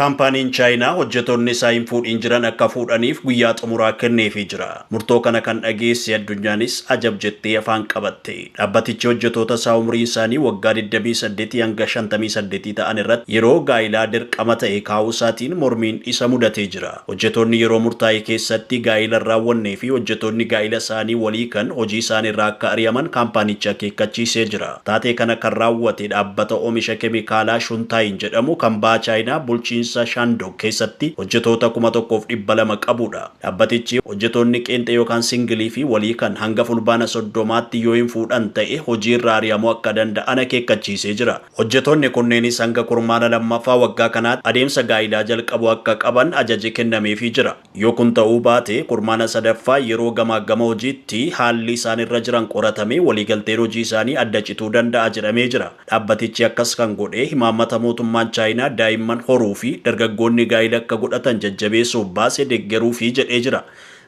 Kaampaaniin Chaayinaa hojjettoonni isaa hin fuudhin jiran akka fuudhaniif guyyaa xumuraa kenneefii jira. Murtoo kana kan dhageesse addunyaanis ajab jettee afaan qabatte. Dhaabbatichi hojjettoota isaa umriin isaanii waggaa 28 hanga 58 ta'an irratti yeroo gaa'ilaa dirqama ta'e kaa'uu isaatiin mormiin isa mudatee jira. Hojjettoonni yeroo murtaa'e keessatti gaa'ila hin raawwannee fi hojjettoonni gaa'ila isaanii walii kan hojii isaanii irraa akka ari'aman kaampaanichi akeekkachiisee jira. Taatee kana kan raawwate dhaabbata oomisha keemikaalaa Shuntaayin jedhamu kan baha Chaayinaa bulchiinsa Shaandong keessatti hojjettoota 1200 qabudha. Dhaabbatichi hojjettoonni qeenxee yookaan singilii fi walii kan hanga Fulbaana 30tti yoo hin fuudhan ta'e hojii irraa ari'amuu akka danda'an akeekkachiisee jira. Hojjettoonni kunneenis hanga kurmaana lammaffaa waggaa kanaatti adeemsa gaa'ilaa jalqabuu akka qaban ajaji kennameefii jira. Yoo kun ta'uu baate, kurmaana sadaffaa yeroo gamaagama hojiitti haalli isaan irra jiran qoratamee waliigalteen hojii isaanii adda cituu danda'a jedhamee jira. Dhaabbatichi akkas kan godhe imaammata mootummaan Chaayinaa daa'imman horuu fi dargaggoonni gaa'ila akka godhatan jajjabeessuuf baase deeggaruufi jedhee jira.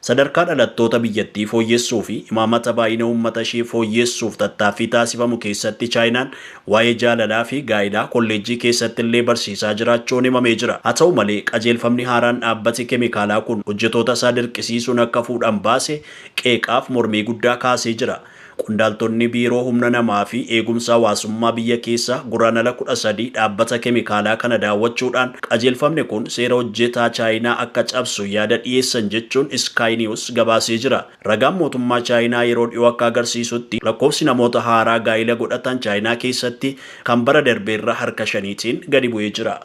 Sadarkaa dhalattoota biyyattii fooyyessuu fi imaammata baay'ina uummata ishee fooyyessuuf tattaaffii taasifamu keessatti Chaayinaan waa'ee jaalalaa fi gaa'ilaa kolleejjii keessatti illee barsiisaa jiraachuun himamee jira. Haa ta'u malee, qajeelfamni haaraan dhaabbati keemikaalaa kun hojjettoota isaa dirqisiisuun akka fuudhan baase qeeqaaf mormii guddaa kaasee jira. Qondaaltonni biiroo humna namaa fi eegumsa hawaasummaa biyya keessaa Guraandhala 13 dhaabbata keemikaalaa kana daawwachuudhaan qajeelfamni kun seera hojjetaa Chaayinaa akka cabsu yaada dhiyeessan jechuun Sky News gabaasee jira. Ragaan mootummaa Chaayinaa yeroo dhiyoo akka agarsiisutti, lakkoofsi namoota haaraa gaa'ila godhatan Chaayinaa keessatti kan bara darbeerra harka 5tiin gadi bu'ee jira.